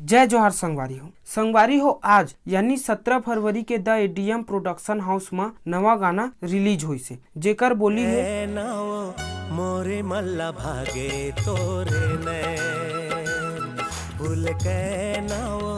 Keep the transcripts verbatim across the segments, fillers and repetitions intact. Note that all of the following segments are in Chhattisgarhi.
जय जोहार संगवारी हो। संगवारी हो, आज यानी सत्रह फरवरी के द एडीएम प्रोडक्शन हाउस म नवा गाना रिलीज होइस हे, जेकर बोली हे, "ए नावो मोरे मल्ला भागे तोरे नैन, फूल के नावो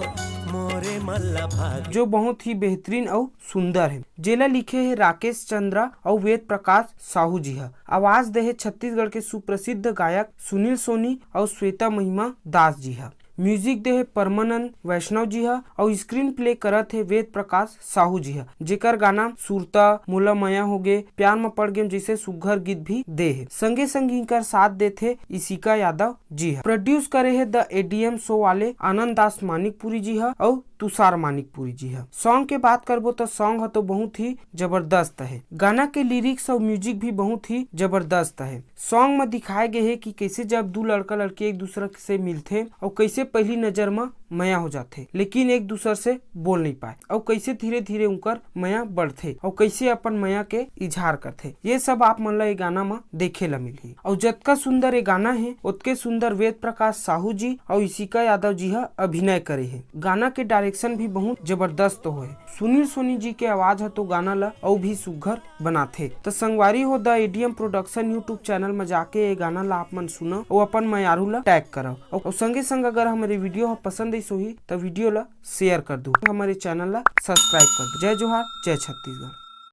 मोरे मल्ला भागे।" जो बहुत ही बेहतरीन अउ सुंदर हे, जेला लिखे हे राकेश चंद्रा अउ वेद प्रकाश साहू जी ह। आवाज दे हे छत्तीसगढ़ के सुप्रसिद्ध गायक सुनील सोनी अउ श्वेता महिमा दास जी ह। म्यूजिक दे हे परमानंद वैष्णव जी ह अउ स्क्रीन प्ले करत हे वेद प्रकाश साहू जी ह, जेकर गाना सुरता, मोला मया होगे, प्यार म पड़ गेम जइसे सुग्घर गीत भी दे हे। संगे संग इनकर साथ देथे इशिका यादव जी ह। प्रोड्यूस करे हे द एडीएम शो वाले आनंद दास मानिकपुरी जी ह अउ तुषार मानिकपुरी जी ह। सॉन्ग के बात करबो त सॉन्ग ह तो बहुत ही जबरदस्त हे। गाना के लिरिक्स अउ म्यूजिक भी बहुत ही जबरदस्त हे। सॉन्ग म दिखाए गे हे कि कइसे जब दू लड़का लड़की एक दूसरा से मिलथे अउ कइसे पहली नजर म मया हो जाथे, लेकिन एक दूसर से बोल नहीं पाए अउ कइसे धीरे धीरे उनकर मया बढ़थे अउ कइसे अपन मया के इजहार करथे, ये सब आप मन ला ये गाना म देखे ला मिलही। अउ जतका सुंदर ये गाना हे, ओतके सुंदर वेद प्रकाश साहू जी अउ इशिका यादव जी ह अभिनय करे हे। गाना के डायरेक्शन भी बहुत जबरदस्त होए। सुनील सोनी जी के आवाज ह तो गाना ला अउ भी सुघर बनाथे। त संगवारी हो, the ADM production YouTube channel म जाके ये गाना ला आप मन सुनव अउ अपन मयारू ला टैग करव। अउ, अउ संगे संग अगर हमरे वीडियो ह पसंद आइस होही, त वीडियो ला शेयर कर दू, हमरे चैनल ला सब्सक्राइब कर दू। जय जोहार, जय छत्तीसगढ़।